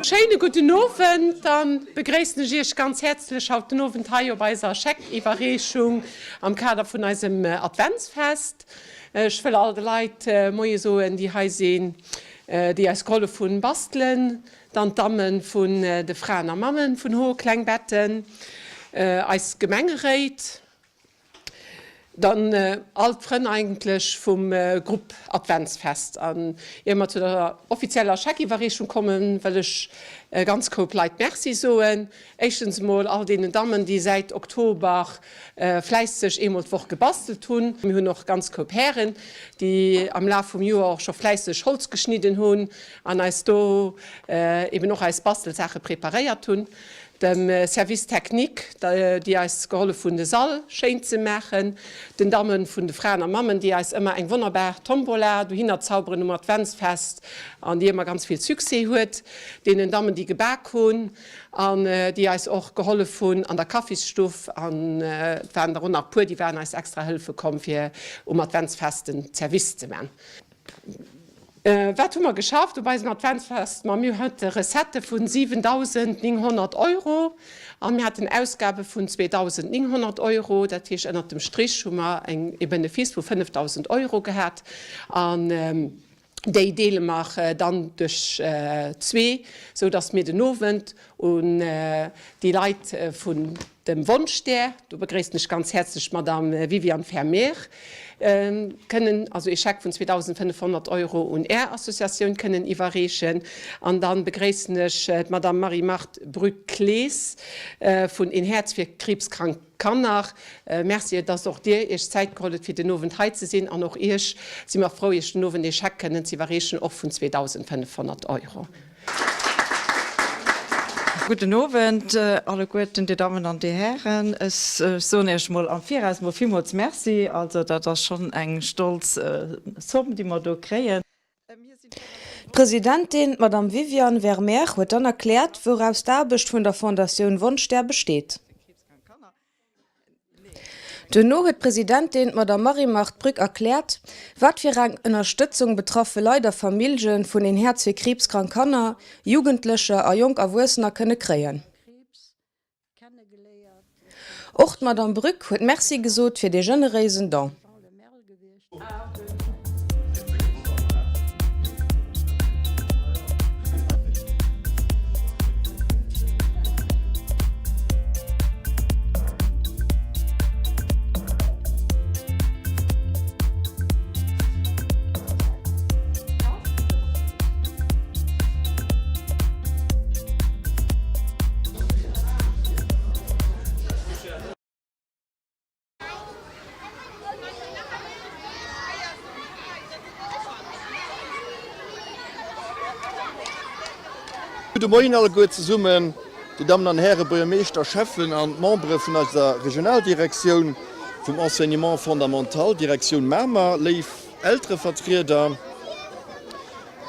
Schéine gudden Owend, dann begréissen ech Iech ganz häerzlech haut den Owend hei op eiser Scheckiwwerreechung am Kader vun eisem Adventsfest. Ech wëll all de Leit Moie soen, déi hei sinn, déi eis gehollef hunn bastelen, dann d'Damme vun de Fraen a Mammen vun Hoer Klengbetten, eis Gemengeréit, Dann all d'Frënn eigentlech vum Grupp Adventsfest. An ier mer zu der offizieller Scheckiwwerreechung kommen, wëll ech e ganz Koup Leit Merci soen. Éischtens emol all deenen Dammen, déi säit Oktober fläisseg eemol d'Woch gebastelt hunn. Mir hunn och e ganz Koup Hären, déi am Laf vum Joer och scho fläisseg Holz geschnidden hunn an eis do eben och eis Bastelsaache preparéiert hunn. dem Service technique, déi eis gehollef hunn de Sall schéin ze maachen, den Dammen vun de Fraen a Mammen, déi eis ëmmer eng wonnerbar Tombola dohinner zauberen um Adventsfest an déi ëmmer ganz vill Succès huet, deenen Dammen déi gebak hunn an déi eis och gehollef hunn an der Kaffisstuff an et waren der och nach e puer déi waren eis extra hëllefe komm fir um Adventsfest den Service ze man. Wat hu mer geschafft op eisem Adventsfest? Ma mir hate Recettë vun 7.900 Euro a mir haten Ausgabe vun 2.900 Euro. Dat heescht, ënnert dem Strich hu mer e Benefice vu 5.000 Euro gehat an déi deele mer dann duerch zwee, sou datt mir den Owend un déi Leit vun dem Wonschstär, do begréissen ech ganz häerzlech d'Madame Viviane Vermeer, kënnen also ee Scheck vun 2.500 Euro un Är Associatioun kënnen iwwerreechen. An da begréissen ech d'Madame Marie-Marthe Brück-Clees vun Een Häerz fir kriibskrank Kanner. Merci, dass och Dir Iech Zäit geholl hutt, fir den Owend hei ze sinn. An och Iech si mer frou, Iech den Owend ee Scheck kënnen ze iwwerreechen, och vun 2.500 Euro. Gudden Owend alleguerten, Dir Dammen an Dir Hären. Ech soen Iech mol am Viraus mol villmools Merci. Also dat ass schonn eng stolz Zomm, déi mer do kréien. D'Presidentin, d'Madame Viviane Vermeer, huet dann erkläert, wouraus d'Aarbecht vun der Fondatioun Wonschstär besteet. Duerno huet d'Presidentin, d'Madame Marie-Marthe Brück erkläert, wat fir eng Ënnerstëtzung betraffe Leit a Famillje vun Een Häerz fir kriibskrank Kanner, Jugendlecher a jonk Erwuessener kënne kréien. Och d'Madame Brück huet Merci gesot fir dee generéisen Don. Gudde Moien alleguer zesummen, Dir Dammen an Hären Buergermeeschter, Schäffen an d'Membere vun eiser Regionaldirektioun vum Enseignement fondamental, Direktioun Mamer, léif Elterevertrieder,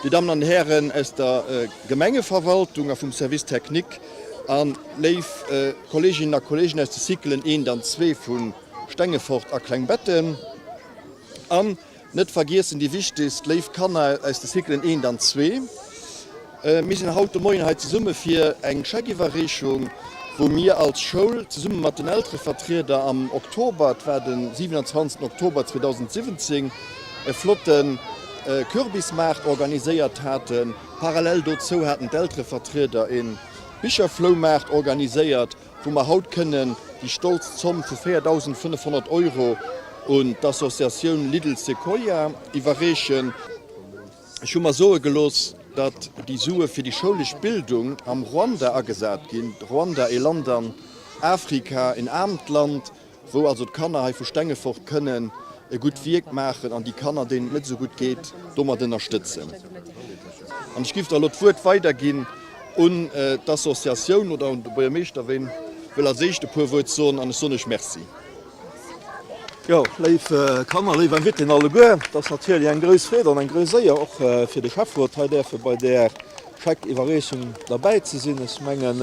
Dir Dammen an Hären aus der Gemengeverwaltung a vum Service technique a léif Kolleeginnen a Kolleegen aus de Cyclen eent an zwee vu Stengefort a Klengbetten an net vergiessen déi wichtegst, léif Kanner aus de Cyclen eent an zwee. Mir sinn haut de Moien hei zesumme fir eng Scheckiwwerreechung, wou mir als Schoul zesumme mat den Elterevertrieder am Oktober, et war de 27 Oktober 2017, e flotte Kürbismaart organiséiert haten. Parallel dozou haten d'Elterevertrieder e Bicherfloumaart organiséiert, wou mer haut kënnen déi stolz Zomm vu 4.500 Euro un d'Associatioun Little Sequoia iwwerreechen. Ech hu mer soe gelooss, datt déi Sue fir déi schoulesch Bildung am Ruanda agesat ginn. Ruanda, ee Land an Afrika, en aarmt Land, wou also d'Kanner hei vu Stengefort kënnen e gutt Wierk maachen an déi Kanner, deenen et net esou gutt geet, domat ënnerstëtzen. An ech giff da elo d'Wuert weiderginn un d'Associatioun oder un de Buergermeeschter, ween wëll als éischt e puer Wuert soen. An ech soen iech Merci. Jo, léif Kanner, léif Invitéen alleguer, et ass natierlech eng grouss Freed an eng grouss Éier och fir de Schäfferot hei däerfe bei där Scheckiwwerreechung derbäi ze sinn. Ech mengen,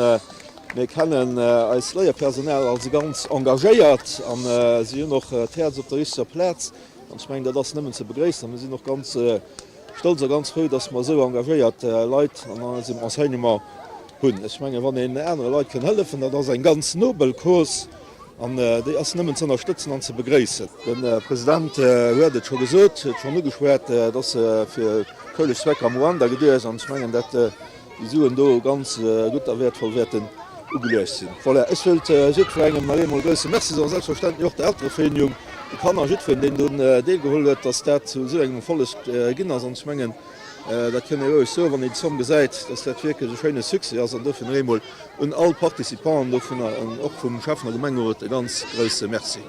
Mir kennen eist Léierpersonal als ganz engagéiert an si hunn och d'Häerz op der richteger Plaz. An ech mengen, dat ass nëmmen ze begréissen. A mir sinn och ganz stolz a ganz frou, dass mer esou engagéiert Leit an eisem Enseignement. Hunn. Ech mengen, wann een anere Leit kënn hëllefen, dat ass eng ganz nobel Cause an déi ass nëmmen ze ënnerstëtzen an ze begréissen. De President huet et scho gesot, huet schonn ugeschwat, et ass fir schoulesch Zwecker am Ruanda geduecht an ech mengen, dat déi Suen do ganz gutt a wäertvoll wäerten ugeluecht sinn. Voilà, ech wëllt jiddwerengem nach eemol e grouse Merci soen, selbstverständlech och der Elterevereenigung, de Kanner, jiddwereen, deen drun deelgeholl huet, dass dat zu esou engem Erfolleg ginn ass. An ech mengen, Dat kënnt ee roueg soen, wann een d'Zomm gesäit, dass dat wierklech e schéine Succès ass. An dofir nach eemol un all d'Participanten dovunner an och vum Schäffen a Gemengerot e ganz grouse Merci.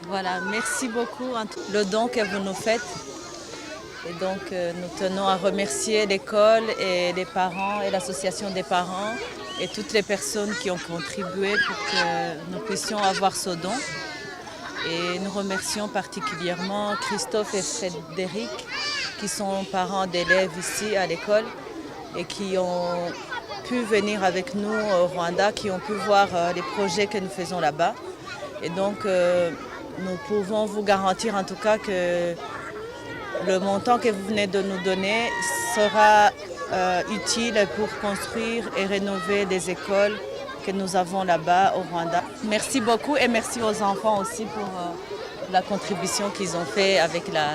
Voilà, merci beaucoup le don que vous nous faites. Et donc euh, nous tenons à remercier l'école et les parents et l'association des parents et toutes les personnes qui ont contribué pour que nous puissions avoir ce don. Et nous remercions particulièrement Christophe et Frédéric qui sont parents d'élèves ici à l'école et qui ont pu venir avec nous au Rwanda, qui ont pu voir euh, les projets que nous faisons là-bas. Et donc euh, nous pouvons vous garantir en tout cas que le montant que vous venez de nous donner sera euh, utile pour construire et rénover des écoles que nous avons là-bas au Rwanda. Merci beaucoup et merci aux enfants aussi pour euh, la contribution qu'ils ont fait avec la,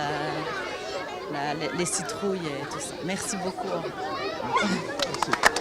la, les citrouilles et tout ça. Merci beaucoup. Merci.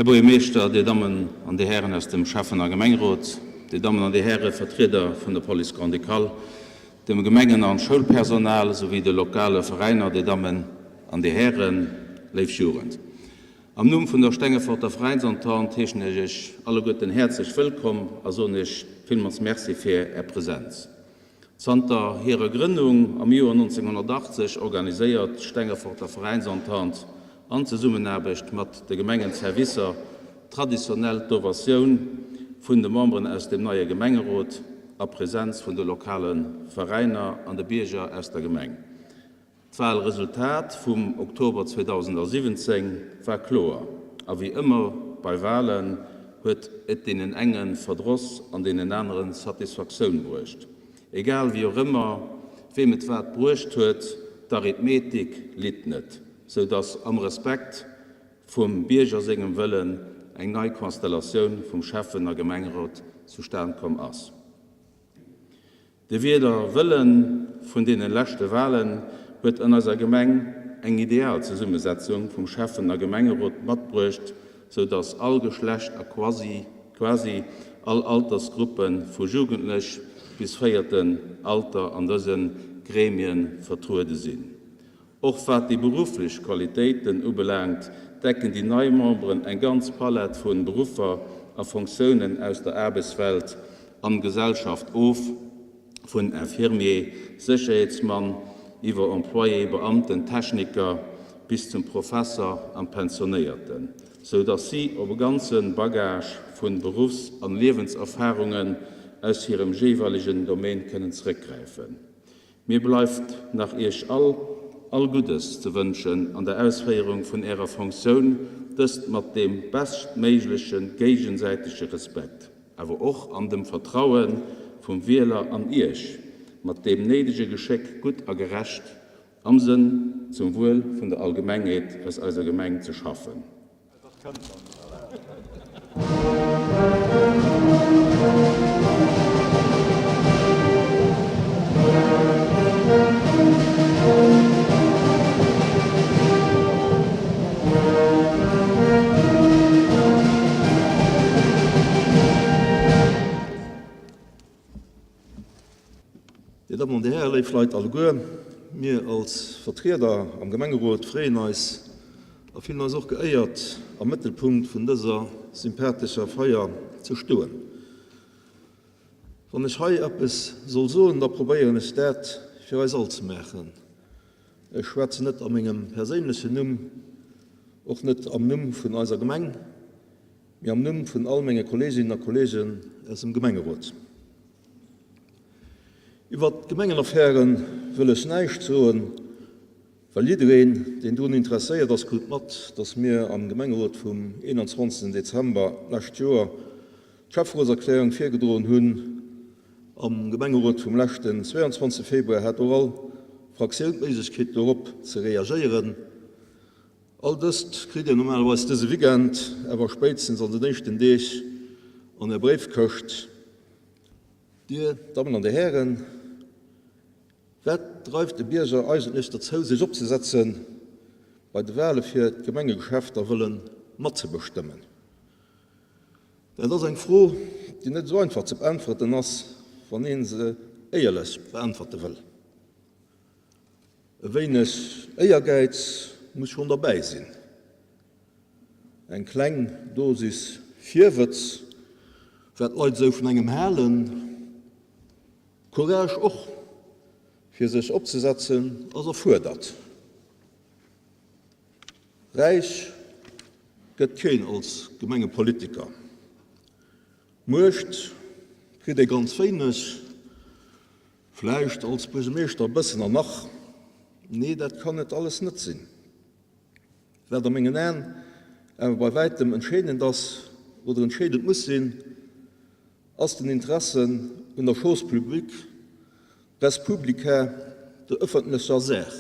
Här Buergermeeschter, Dir Dammen an Dir Hären aus dem Schäffen a Gemengerot, Dir Dammen an Dir Häre Vertrieder vun der Police Grand-Ducale, dem Gemengen an Schoulpersonal esouwéi de lokale Veräiner, Dir Dammen an Dir Hären, léif Jugend. Am Numm vun der Stengeforter Veräinsentente heeschen ech Iech alleguerten häerzlech wëllkomm a soen Iech villmools Merci fir Är Präsenz. Zanter hirer Grënnung am Joer 1980 organiséiert d'Stengeforter Veräinsentente an Zesummenaarbecht mat de Gemengenservicer traditionell d'Ovatioun vun de Memberen aus dem neie Gemengerot a Präsenz vun de lokale Veräiner an de Bierger aus der Gemeng. D'Wahlresultat vum Oktober 2017 war kloer, a wéi ëmmer bei Wahlen huet et deenen enge Verdross an deenen anere Satisfaktioun bruecht. Egal wéi och ëmmer, weem et wat bruecht huet, d'Arithmetik litt net, sou datt am Respekt vum Bierger sengem Wëllen eng nei Konstellatioun vum Schäffen a Gemengerot zustan komm ass. De Wielerwëlle vun deene leschte Walen huet an eiser Gemeng eng ideal Zesummesetzung vum Schäffen a Gemengerot matbruecht, sou dass all Geschlecht a quasi quasi all Altersgruppe vu Jugendlech bis véierten Alter an dëse Gremie vertruede sinn. Och wat déi berufflech Qualitéiten ubelaangt, decken déi nei Memberen eng ganz Palett vu Beruffer a Fonctiounen aus der Aarbechtswelt an Gesellschaft of, vun Infirmier, Sécherheetsmann iwwer Employé, Beamten, Techniker bis zum Professer an Pensionéierten, sou dass si op e ganze Bagage vu Beruffs an Liewenserfarungen aus hirem jeeweilegen Domaine kënnen zeréckgräifen. Mir bleift nach Iech all all Guddes ze wënschen an der Ausféierung vun Ärer Fonctioun, dëst mat deem beschtméigleche géigesäitege Respekt, awer och an dem Vertrauen, vum Wieler an Iech mat deem néidege Geschéck gutt a gerecht am Sënn zum Wuel vun der Allgemengheet aus eiser Gemeng ze schaffen. Dir Dammen an Dir Hären, léif Leit alleguer, mir als Vertrieder am Gemengerot freeën eis a fillen eis och geéiert, am Mëttelpunkt vun dëser sympathescher Feier ze stoen. Wann ech hei eppes soll soen, da probéieren ech dat fir eis all ze maachen. Ech schwätzen net a mengem perséinlechen Numm, och net am Numm vun eiser Gemeng, mee am Numm vun all menge Kolleeginnen a Kolleegen aus dem Gemengerot. Iwwert d'Gemengenaffäre wëll ech näischt soen, well jiddereen, deen drun interesséiert ass, krut mat, dass mir am Gemengerot vum 21. Dezember d'lescht Joer d'Schäfferotserklärung virgedroen hunn. Am Gemengerot vum leschten 22. Februar hat och all Fraktioun d'Méiglechkeet dorop ze reagéieren. All dëst kritt Dir normalerweis dëse Weekend, awer spéitstens an den éischten Deeg an Är Bréifkëscht. Dir Dammen an Dir Hären, wat dreift de Bierger eigentlech derzou sech opzesetzen, bei de Wahle fir d'Gemengegeschäfter wëlle matzebestëmmen? Dat ass eng Fro, déi net esou einfach ze beäntwerten ass, wann ee se éierlech beäntwerte wëll. E wéineg Éiergäiz muss schonn derbäi sinn, eng kleng Dosis Virwëtz, wat d'Leit esou vun engem halen, Courage och, fir sech opzesetzen, ass erfuerdert. Räich gëtt keen als Gemengepolitiker. Muecht kritt ee ganz wéineg. Vläicht als Buergermeeschter e bëssen an nach, nee, dat kann et alles net sinn. Wat a mengen Aen awer bei wäitem entscheedend ass oder entscheedend muss sinn, ass den Interesse un der Chose publique, res publica, der ëffentlecher Saach,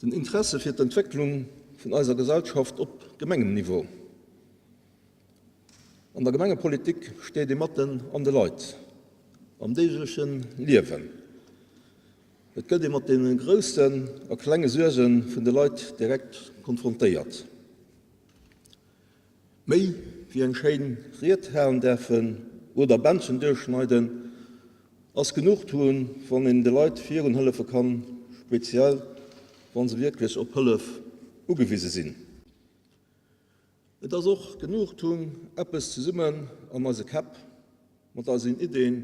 den Interesse fir d'Entwécklung vun eiser Gesellschaft op Gemengenniveau. An der Gemengepolitik steet ee matten an de Leit, am deegleche Liewen. Et gëtt ee mat deene groussen a klenge Suerge vun de Leit direkt konfrontéiert. Méi wéi eng schéin Ried halen däerfen oder Bändchen duerchschneiden, ass Genugtuung, wann een de Leit virunhëllefe kann, speziell wa se wierklech op Hëllef ugewise sinn. Et ass och Genugtuung, eppes zesummen an eise Käpp, mat eisen Iddeen,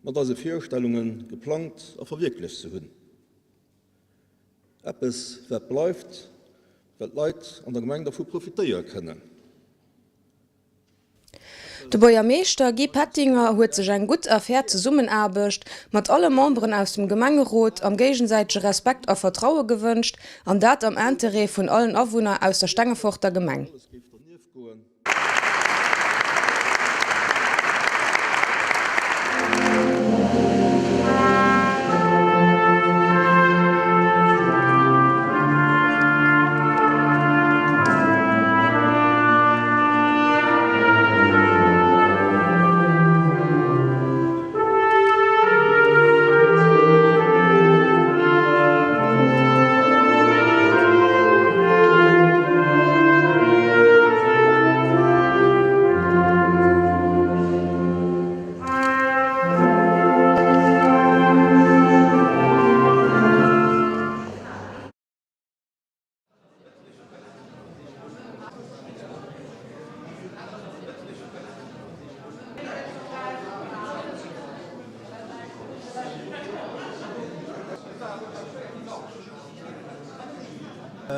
mat eise Virstellunge geplangt a verwierklecht ze hunn. Eppes, wat bleift, well d'Leit an der Gemeng dervu profitéiere kënnen. De Buergermeeschter Guy Pettinger huet sech eng gutt a fair Zesummenaarbecht mat alle Memberen aus dem Gemengerot am géigesäitege Respekt a Vertraue gewënscht, an dat am Interêt vun allen Awunner aus der Stengeforter Gemeng.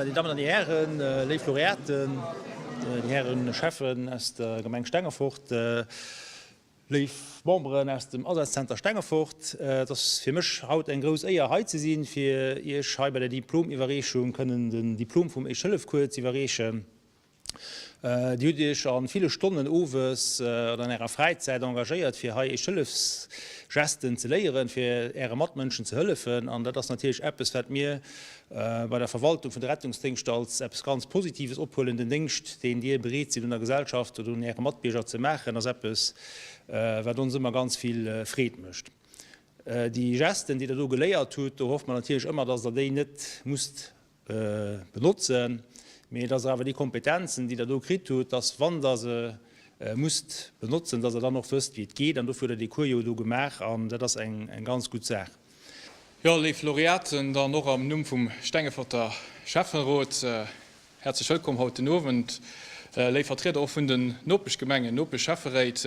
Dir Dammen an Dir Hären, léif Laureaten, Dir Hären Schäffen aus der Gemeng Stengefort, Léif Memberen aus dem Asazzenter Stengefort, et ass fir mech haut eng grouss Éier hei ze sinn, fir Iech hei bei der Diplomiwwerreechung kënnen den Diplom vum Éischt-Hëllef-Cours ze iwwerreechen. Dir hutt Iech a ville Stonnen owes oder an Ärer Fräizäit engagéiert, fir hei Éischt-Hëllefs-Gesten ze léieren, fir Äre Matmënschen ze hëllefen. An dat ass natierlech eppes, wat mir bei der Verwaltung vun de Rettungsdéngschter als eppes ganz Positives ophuelen. Den Déngscht, deen Dir bereet sidd un der Gesellschaft oder un Äre Matbierger ze maachen, ass eppes, wat ons ëmmer ganz vill Freed mécht. Déi Gesten, déi Der do geléiert hutt, do hoffe mer natierlech ëmmer, dass Der déi net musst benotzen, mee dass Der awer déi Kompetenzen, déi Der do kritt hutt, dass, wann Der se musst benotzen, dass Der dann och wësst, wéi et geet. An dofir hutt Der dee Cours jo do gemaach an dat ass eng ganz gutt Saach. Jo, léif Laureaten, dann och am Numm vum Stengeforter Schäfferot häerzlech wëllkomm haut den Owend. Léif Vertrieder och vun den Nopeschgemengen, Nopeschschäfferéit,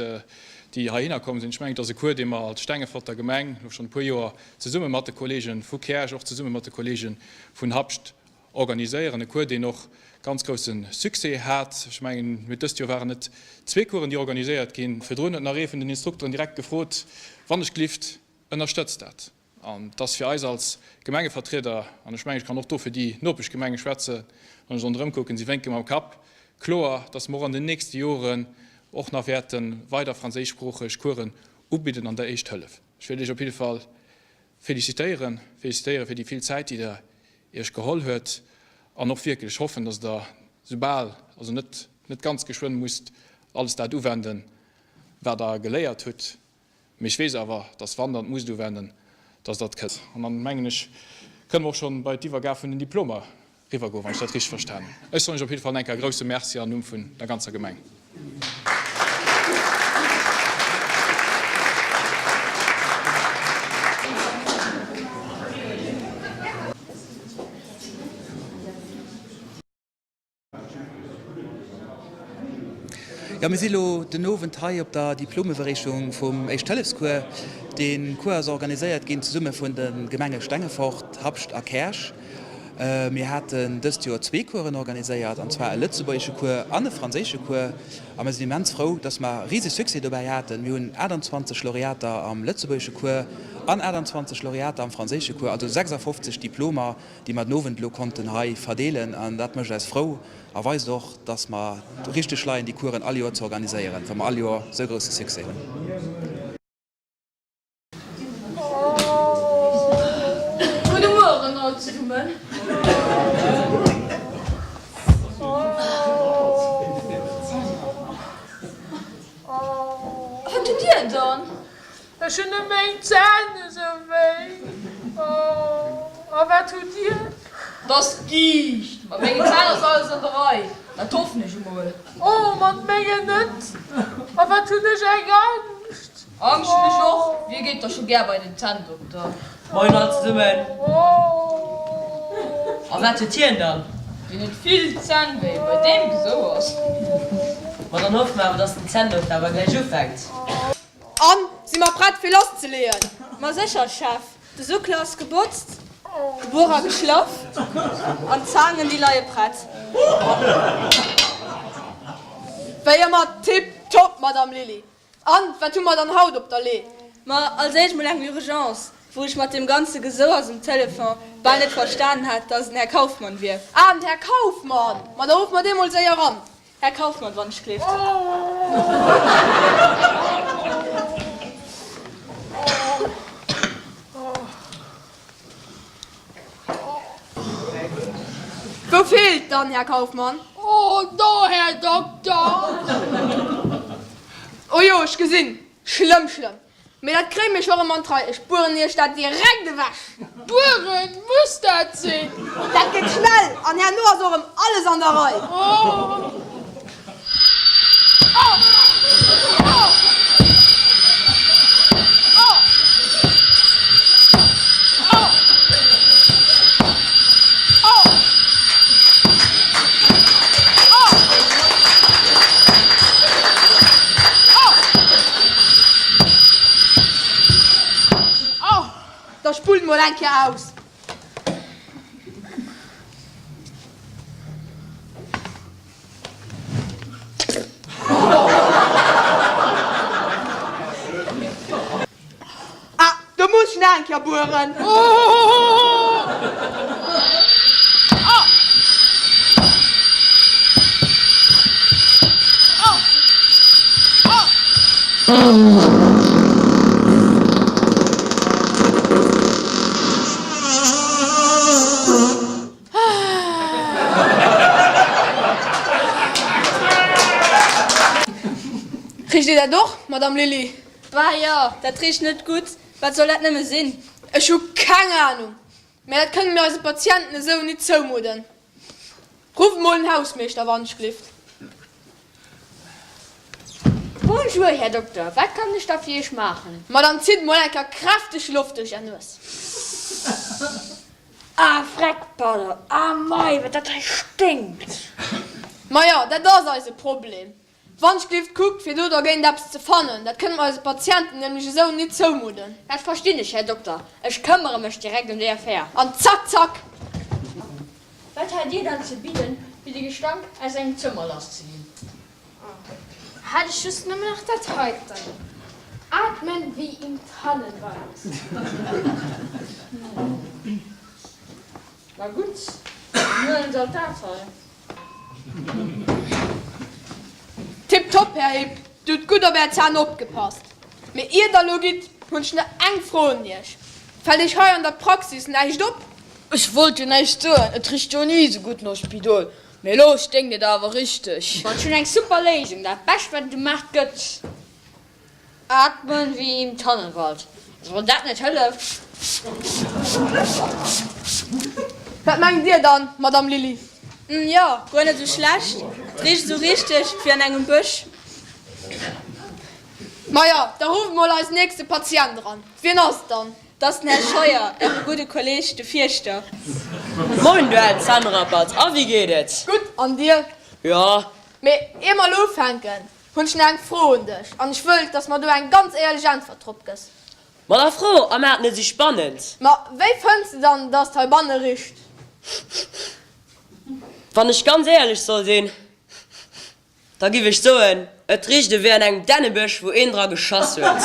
déi heihinner komm sinn. Ech mengen, et ass e Cours, dee mer als Stengeforter Gemeng elo schonn e puer Joer zesumme mat de Kollege vu Käerch, och zesumme mat de Kollege vun Habscht organiséieren. E Cours, deen och ganz grousse Succès hat. Ech mengen, mee dëst Joer waren et zwee Coursen, déi organiséiert ginn. Virdrun huet nach ee vun den Instrukteren direkt gefrot, Wann ech glift, ënnerstëtzt dat. An et ass fir eis als Gemengevertrieder, an ech mengen, ech kann och do fir déi Nopeschgemenge schwätzen, wann ech ronderëm kucken, si wénke mam Kapp, kloer, dass mer och an den nächste Joren och nach wäerte weider franséischsproocheg Coursen ubidden an der Éischt Hëllef. Ech wéilt Iech op jidde Fall félicitéieren, félicitéiere fir déi vill Zäit, déi Der Iech geholl huet, an och wierklech hoffen, dass Der soubal, also net, net ganz geschwënn musst alles dat uwenden, wat Der geléiert hutt. Mee ech weess awer, dass wann Der et musst uwenden, dass Der et kënnt. An dann, mengen ech, kënne mer och schonn bei d'Iwwergab vun den Diplomer riwwergoen, wann ech dat richteg verstan hunn. Ech soen lech op jidde Fall eng Kéier e grouse Merci am Numm vun der ganzer Gemeng. Jo, mir si lo den Owend hei op der Diplomiwwerreechung vum Éischt-Hëllefs-Cours. Dee Cours ass organiséiert ginn zesumme vun de Gemenge Stengefort, Habscht a Käerch. Mir haten dëst Joer zwee Coursen organiséiert, an zwar e lëtzebuergesche Cours an e franséische Cours. A mir sinn immens frou, dass mer e riseg Succès dobäi haten. Mir hunn 28 Laureater am lëtzebuergesche Cours an 28 Laureater am franséische Cours, also 56 Diplomer, déi mer den Owend elo konnten hei verdeelen. An dat mécht eis frou a weist och, dass mer richteg leien, déi Coursen all Joer ze organiséieren, wa mer all Joer esou grousse Succès hunn. Gudde Mueren all zesummen. Wat hutt Dir dann? Ech hunn nëmme meng Zänn esou wéi. Oh, a wat hutt Dir? 't ass d'Giicht. Mat mengen Zänn ass alles an der Rei, dat hoffen ech emol. Oh, mat mengen net. A wat hunn ech eng Angscht. Angscht hunn ech och. Wie geet da scho gär bei den Zänndokter? Moien all zesummen. A wat huet hien dann? Deen huet vill Zännwéi, bei deem et esou ass. Ma dann hoffe mer awer, dass den Zänndokter awer gläich ufänkt. An, si mer prett fir lass ze leeën? Ma sécher, Chef. De Suckler ass gebotzt, de Bohrer geschlaff an d'Zaangen déi leie prett. Wéi ëmmer tip top, Madame Lily. An, wat hu mer dann haut op der Lee? Ma als éischt mol eng Urgence, wou ech mat deem ganze Gesouers um Telefon bal net verstanen hat, dass et den Här Kaufmann wier. Ah, den Här Kaufmann! Ma da ruffe mer dee mol séier an. Här Kaufmann, wann ech gleeft. Wou feelt dann, Här Kaufmann? Oh, do, Här Dokter! Oh jo, ech gesinn. Schlëmm, schlëmm. Mee dat kréie mir scho rëm an d'Rei. Ech bueren Iech dat direkt ewech. Bueren, muss dat sinn? Dat geet schnell an herno ass och rëm alles an der Rei. Oh. Oh. Oh. Oh. Oh. Oh. Oh. Oh. Oh. Da spullt mol eng Kéier aus. Ah, do muss ech nach eng Kéier bueren. Richt Dir dat och, Madame Lily? Bah jo, dat richt net gutt. Wat soll dat nëmme sinn? Ech hu keng Anung, mä dat kënne mir eise Patienten esou nit zoumudden. Rufft mol den Hausmeeschter, wannschglift. Bonjour, Här Dokter, wat kann ech da fir Iech maachen? Ma dann zitt mol eng Kéier kräfteg Loft duerch Är Nues. Ah, Freck, pardon. Ah mei, wat dat hei sténkt! Maja, dat ass eise Problem. Wannschglift kuckt, fir do dergéint eppes ze fannen. Dat kënne mer eise Patienten nämlech esou nit zoumudden. Dat verstinn ech, Här Dokter. Ech këmmere mech direkt ëm déi Affär. An zack, zack! Wat hat Dir dann ze bidden, fir de Gestank aus engem Zëmmer lass ze ginn? Hat ech just nëmmen nach dat heiten. Atmen wie im Tannenwald. Na gutt, dann huelen se alt dat hei. Tiptop, Här Hipp, Dir hutt gutt op Är Zänn opgepasst. Mee ier Der elo gitt, hunn ech nach eng Fro un Iech, Fält Iech hei an der Praxis näischt op? Ech wollt jo näischt soen, et richt jo ni esou gutt no Spidol, mee elo sténkt et awer richteg. Ma ech hunn eng super Léisung, dat Bescht wat et um Maart gëtt. Atmen wie im Tannenwald. Also wann dat net hëlleft. Wat mengt Dir dann, Madame Lily? Hm, jo, guer net esou schlecht. Et richt esou richteg wéi an engem Bësch. Maja, da ruffe mol eisen nächste Patient eran. Wien ass et dann? 't ass den Här Scheuer, Äre gudde Kolleg, de Fierschter. Moin, du al Zännrappert! A wéi geet et? Gutt, an dir? Jo. Mee ier mer elo ufänken, hunn ech nach eng Fro un dech an ech wëllt, dass mer do eng ganz éierlech Äntwert drop gëss. Ma da fro a maach et net esou spannend. Ma wéi fënns de dann, dass et heibanne richt? Wann ech ganz éierlech soll sinn, Da giff ech soen, et richt ewéi an engem Dännebësch, wou een dra geschass huet.